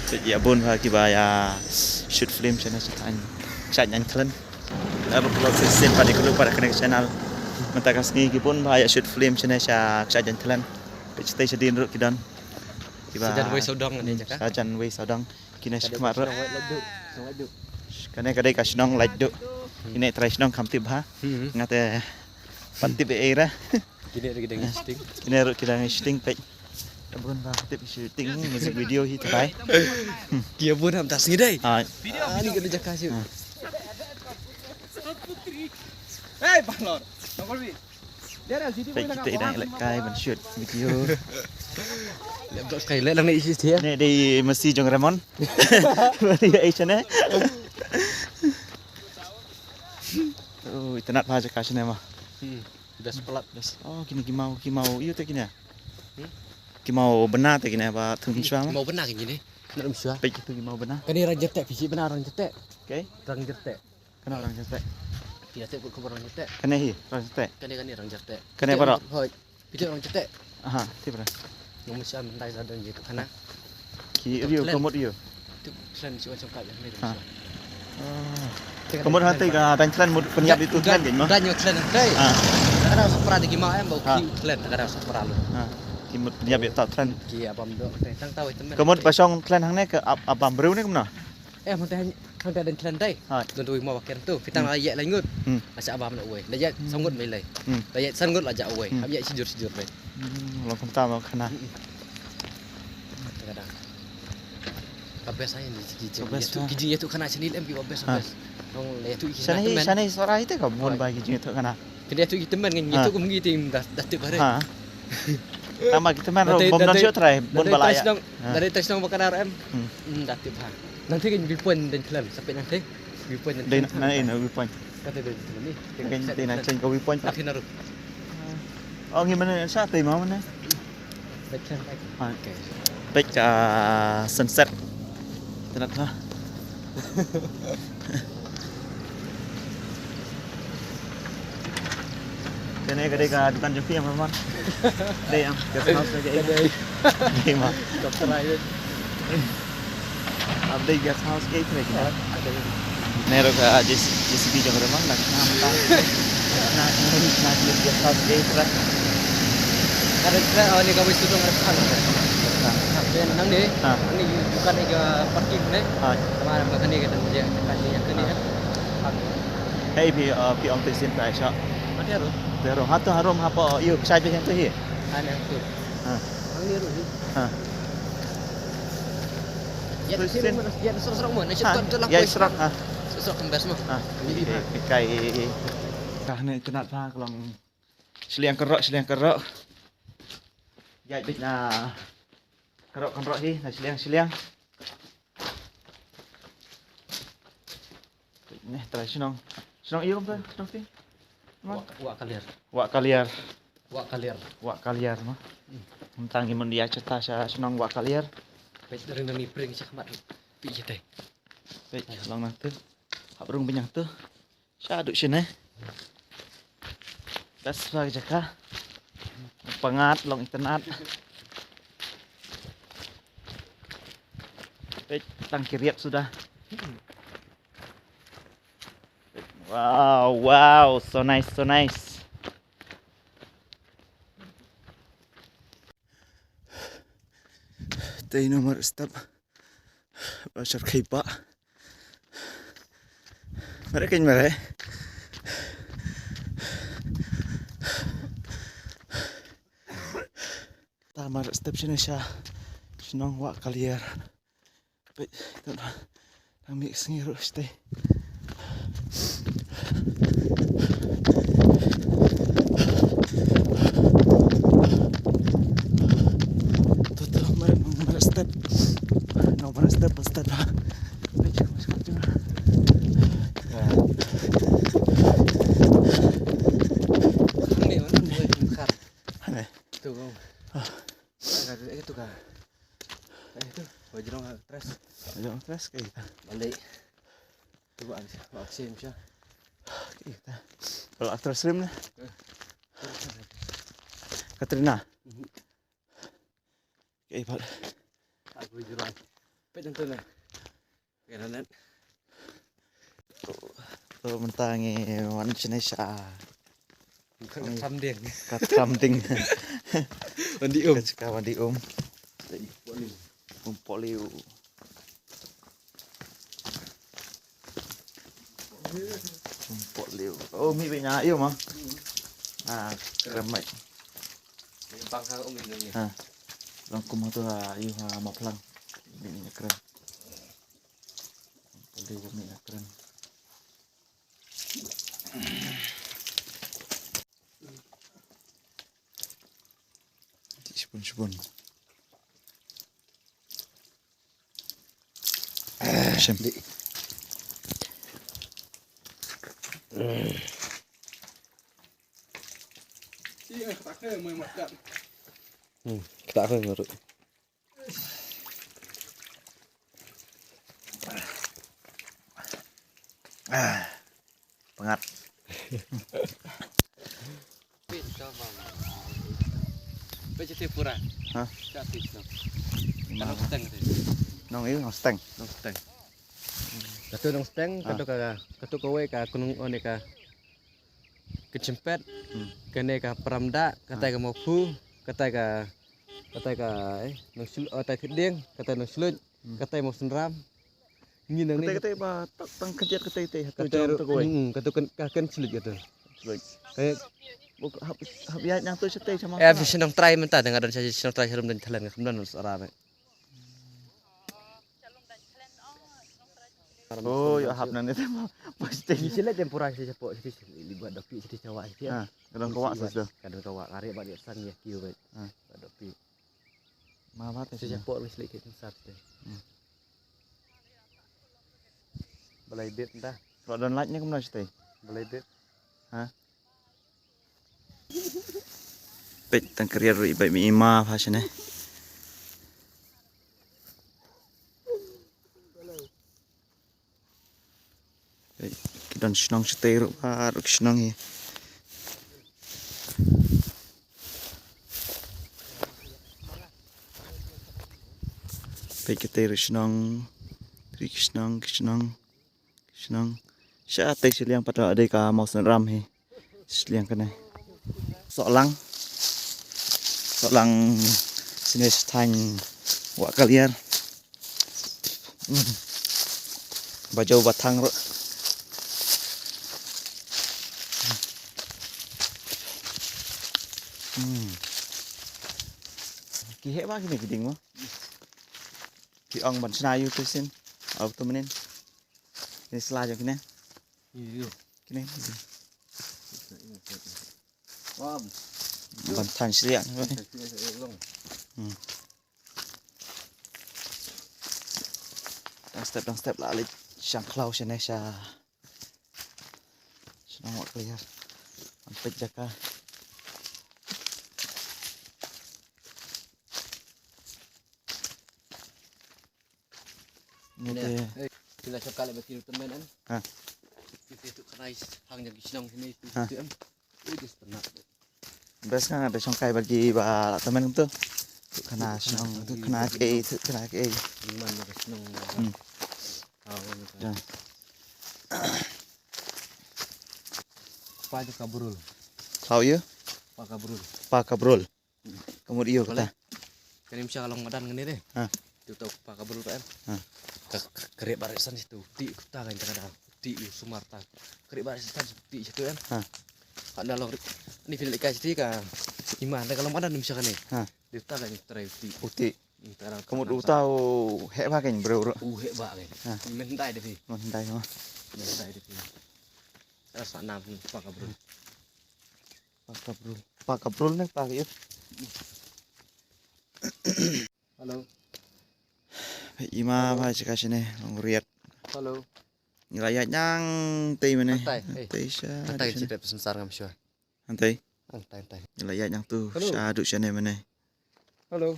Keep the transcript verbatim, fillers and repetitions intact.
Te ïa bun bha kiba ïa shoot film shane sha thaiñ. Sha Nangthlem. Ar pulot shisien pat ïa kylluid pat ha kane ka channel. Mynta ka sngi ki bun bha ïa shoot film shane sha Nangthlem. Peit shatei shadien ruh ki don. Kiba Sajan wei sawdong ne jaka. Sajan wei sawdong. Kine shi khmat ruh. Kane ka dei ka shnong Laitduh. Kine trai shnong kam tip bha. Nga te pan tip ei ra. Kine ruh ki dang shooting. Kine ruh ki dang shooting peit. Ka bun ba tip shooting music video hi trai. Ki bun ham ta sngi dei. Ha. Ani ka dei jaka shu. Hey, Bangalore. Peit kita i dang lehkai ban shoot video. Laptop kai leh lang ni isi dia. Ni dei masi jong Ramon. Mari ai shane. Oh, itynnad bha jaka shane ma. Hmm. Best palat. Best. Oh, kine ki maw, ki maw ïu te kine. Hmm? Ki maw bnai te kine ba thung shwa ma. Ki maw bnai kine. Kane rum shwa. Peit kitu ki maw bnai. Kane rang jerte, phi shi bnai rang jerte. Okay. Rang jerte. Kane rang jerte. Phi ate kut khubor rang jerte. Kane hi rang jerte. Kane kane rang jerte. Kane baroh. Hoi. Phi ate rang jerte. Aha, ti bra. Nong misa mentai sa dan jitu kana. Ki rio komot rio. Tu klan si wan sangkat yang ni. Ha. Komot hati ka dan klan mut penyap itu klan kan ma. Dan yo klan hati. Ha. Kadang sapra di kima em bau ki klan kadang sapra lu. Ha. Ki mut penyap itu klan. Ki abam do tang tahu itu. Komot pasong klan hangne ke abam bru ni kemana? Eh, hangta hangta dan klan dai. Ha. Don tu mau bakir tu. Fitang la yak langut. Hmm. Asa abam na uai. La yak sangut mai lai. Hmm. La yak sangut la jak uai. Hmm. Am yak sijur sijur dai. Hmm, long kumta mau khana. Hmm. Kadang. Ka best ai ni ki jing. Ka best. Ki jing ïa tu khana sini lem ki best best. Long la ïa tu ki khana. Shane shane sora ite ka bun ba ki jing tu khana. Kene tu ki teman ngi tu kum ngi ting da da tip bare. Ha. Tama ki teman ro bom don sio trai bom balai. Dari tes nong bakadar em. Hmm, da tip ha. Nang thik ngi point den klan sampai nang thik. Ngi point den. Na ina ngi point. Kata den klan ni. Ngi den na chen ko ngi point. Akhir naru. Oh ngi mana sa te ma mana. Peit ka sunset. Tynat ha. Kane ka dei ka dukan jong phi ïa ma. Dei ïa guest house ka dei. Dei ma. Doktor ai. Ap dei guest house ka ïa kane. Ne ruh ka J C B jong ruh ma la kham ta. Na na na guest house ka ïa kane. Ada kira oh ni kawai sudong ada kan. Nang ni, nang ni bukan ni ke parking ni. Sama ada makan ni ke dan dia kan ni yang kini. Hei phi phi ong te sin tai sha. Mati harum. Te harum hatu harum hapa yu ksai te yang te hi. Ane tu. Ha. Ang ni ruh hi. Ha. Ya tu sin ya serok serok mo na shit kon tu lah. Ya serok ha. Serok kembas mo. Ha. Ni kai. Ka ne kenat ha kelong. Shiliang kerok, shiliang kerok. Ya bit na kerok kerok hi na shiliang shiliang. Neh trai shnong. Shnong ïa kumta shnong ti. Wak wak kaliar. Wak kaliar. Wak kaliar. Wak kaliar ma. Tang ngi mun dia cerita sha shnong wak kaliar. Peit ring nami pring sha khmat. Peit jete. Peit long nang tu. Hap rung binyang tu. Sha duk shin eh. Das ba jaka. Pangat long internet. Peit tang kiriat sudah. Wow, wow, so nice, so nice. Tei nomor step. Ba shar khei ba. Mare kein mare. Ta mar step shine sha shnong wa kaliar. Peit tu na. Nang mih sngi ruh shatei. Tu tu mar mar step. No mar step step. Peit mas kau tu. Nang ni mana boleh buka. Hane. Tu kau. Ka ka tu ka. Ka tu. Wajrong ka tres. Wajrong tres ka ita. Balik. Tu ba an ba sim sha. Ka ita. Kalau tres rim na. Katrina. Ka ipat. Aku jurang. Peit nangtu na. Ka internet. To mynta ngi wan shane sha. Ka tram ding. Ka tram ding. Wan di um. Ka wan di um. Um pohliew. Um pohliew. Oh, mih beit na ïa ma. Ah, kren mai. Bang ha um ni. Ha. Long kum ha tu ha ïa ha ma phlang. Mih na kren. Pohliew mih na kren. Ti shibun shibun. Shem. Hmm, kita akan ngarut. Ah, pengat. Peit shatei pura. Ha? Shatei shnong. Nongsteng te. Nong iu, Nongsteng. Nongsteng. Katu Nongsteng, ah, katu ka, katu kawei ka Kynong, one ka Kynshempet, hmm, kane ka Pramdah, katai, ah, ka Mawphu, katai ka, katai ka, eh, Nongshl-, oh, katai Thieding, katai Nongsluid, hmm, katai Mawsynram. Ngi nang katai, ni katai ba tang, tang khyndiat katai te, ha tu katu jong ru-, tu kawei. Hmm, katu kan, ka Kynsluid katu. Sloit. Kaei. Bok hap, hap ïaid nangtu shatei sha ma. Eh, phi shnong trai mynta, nga don sha shnong trai sha rum don Thailand, nga kham don sara me. Oh, ïa hap nangne te ma, ma shatei. Ngi shlei tempura shatei shapoh, shatei, li ba dopi shatei shawa shatei. Ah, ka don ka wah sa shatei. Ka don ka wah, nga re ba ïa san ïa kiew ba. Ah. Ba dopi. Ma ba te shatei shapoh ngi shlei te sensar shatei. Hmm. Balei bit nda? Ba don lait ne kumno shatei? Balei bit? Ha? Peit tang ka riat ruh i bait mi i ma pha shane. Peit, ki don shnong shatei ruh, ba ruh ki shnong hi. Peit katei ruh shnong, tri ki shnong, ki shnong. Shnong. Shatei shiliang pat dei ka Mawsynram hi. Shiliang kane. Sohlang. Sohlang shane sha thaiñ Wah Kaliar. Hmm. Ba jew ba thang ruh. Hmm. Ki heh ba kine ki dieng mo. Ki ong ban shna ïa u tu sien. Au tu mynnin. Kine sla jong kine. Ïa, ïa. Kine. Wan. Ban thaiñ shiliang. Hmm. Dang step, dang step la leit shang khlaw shane sha. Shnong Wah Kaliar. Ban peit jaka. Ngi te. Eh, phi la shong kai leh ba ki tymmen em? Ha. Phi tu khana hang jong ki shnong sini tu em. Ui, dis pynah. Best nga da shong kai ba ki ba la tymmen tu. Tu khana shnong, tu khana kiei, tu khana kiei. Ning man ba shnong. Hmm. Aw, ni ka. Ja. Pa tu ka brul. Khlaw ïa? Pa ka brul. Pa ka brul. Ka mut ïa kata. Kane mynta ka long madan kane de. Ha. Tu tau pa ka brul pa em. Ha. Ka, ka, ka riat ba riat san situ. Ti kuta kan ka da. Ti u sumar ta. Ka riat ba riat san ti situ em. Ha. Ka da long ni fil ka situ ka. Iman da ka long madan mynta kane. Ha. Di ta kan trai ti. Uti. Ka mut uta u heh ba kan bro. U heh ba kan. Ha. Myndai de phi. Myndai ma. Myndai de phi. Rasa nam pa ka brul. Pa ka brul. Pa ka brul ne pa ka ïa. Hello. Ima ba jaka shane long riat. Hello. Ngi la ïaid nang tei mane. Antai, eh. Tei sha. Antai sha. Kita pesan sar ngam sure. Antai. Antai, antai. Ngi la ïaid nang tu. Hello. Sha du shane mane. Hello.